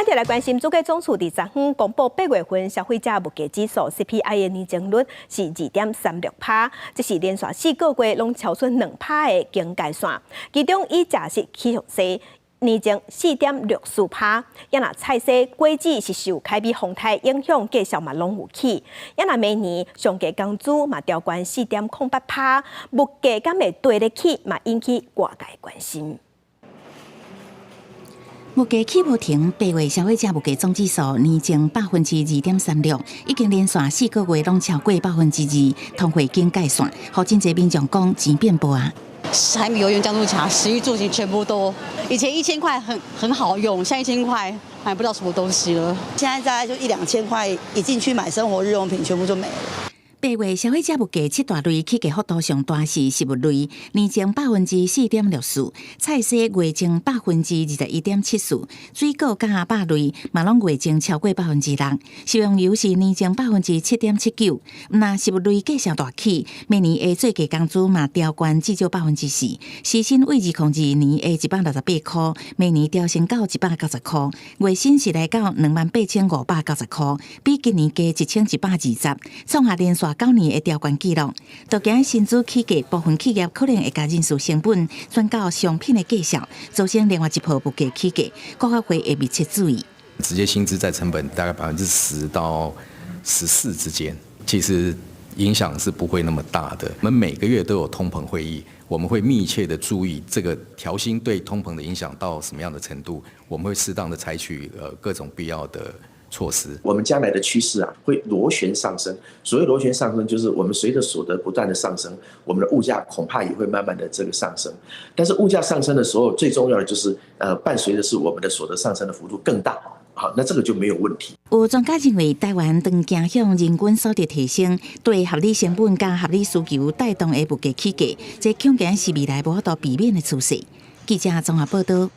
咱就來關心，主計總處佇昨昏公布八月份消費者物價指數 CPI 的年增率是2.36趴，這是連續4個月攏超出2趴的警戒線。其中以食食起上濟，年增4.64趴，也若菜蔬果子是受凱美風颱影響，價數嘛攏有起。也若明年上低工資嘛調懸4.08趴，物價敢會綴咧起，嘛引起外界關心。物價起無停，八月消費者物價總指數年增2.36%，已經連續4個月攏超過2%，通貨警戒線，予真濟民眾講錢變薄啊。柴米油鹽醬醋茶，食衣住行全部都，以前1000塊很好用，現在一千塊買不到什麼東西了。現在大概就一兩千塊，一進去買生活日用品，全部就沒了。八月消費者物價七大類起價幅度上大是食物類，年增4.64%，菜蔬月增21.74%，水果佮肉類嘛攏月增超過6%，食用油是年增7.79%。若食物類繼續大起，明年的最低工資嘛調懸至少4%，時薪為2002年的168塊，明年調升到190塊，月薪是來到28,590塊，比今年加1120，創下連續9年的調懸紀錄。都驚薪資起價，部分企業可能會共人事成本轉到商品的價數，造成另外一波物價起價，國發會會密切注意。直接薪資在成本大概10%到14%之間，其實影響是不會那麼大的。我們每個月都有通膨會議，我們會密切的注意這個調薪對通膨的影響到什麼樣的程度，我們會適當的採取各種必要的措施。我們將來的趨勢啊，會螺旋上升。所謂螺旋上升，就是我們隨着所得不斷的上升，我們的物價恐怕也會慢慢的這個上升。但是物價上升的時候，最重要的就是伴隨的是我們的所得上升的幅度更大。好，那這個就沒有問題。有專家認為，台灣當走向人均所得提升，對合理成本佮合理需求帶動的物價起價，這恐驚是未來無法度避免的趨勢。記者綜合報道。